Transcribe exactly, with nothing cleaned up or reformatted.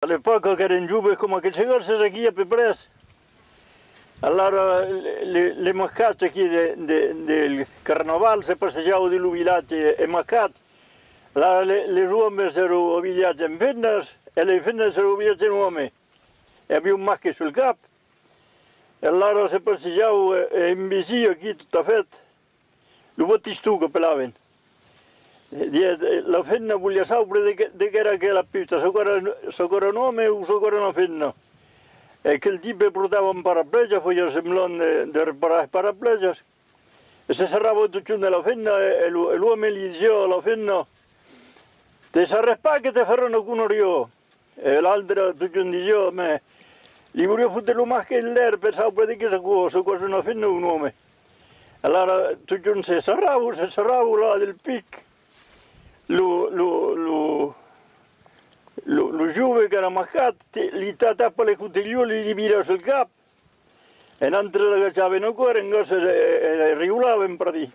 A l'epòca qu'èrem joves coma aqueles garçons aquí a peu près. Alara, le, le, le mascats aquí de, de, del carnaval se passejavan dins lo vilatge emmascats. Alara, le, les òmes èran abilhats en femnas e les femnas èran abilhats en òmes. E avián un masque sul cap. E alara se passejavan e, e un vesin aquí, tot a fèt, lo Batiston qu'apelavan. E dièt, e, la femna voliá saupre de que, de qu'èra aquela puta, çò qu'èra, çò qu'èra un òme o çò qu'èra una femna. E aquel tipe portava un paraplèja, fasiá semblant de, de reparar es paraplèjas. E se sarrava totjorn de la femna e, e lo, e l'òme li disiá a la femna: «Te sarres pas que te farà una conariá.» E l'autra totjorn disiá: «Mès li voliá fotre lo masque en l'aire per saupre de qu'es aquò, se qu'es una femna o un òme.» Alara totjorn se sarravan, se sarravan, là del pic. Lo, lo, lo, lo, lo jove qu'èra mascat, te, li tatava le cotelhon, li, li vira sul cap. E l'autre l'agachava en aquò, en gòs e, e, e riolavan, per dire.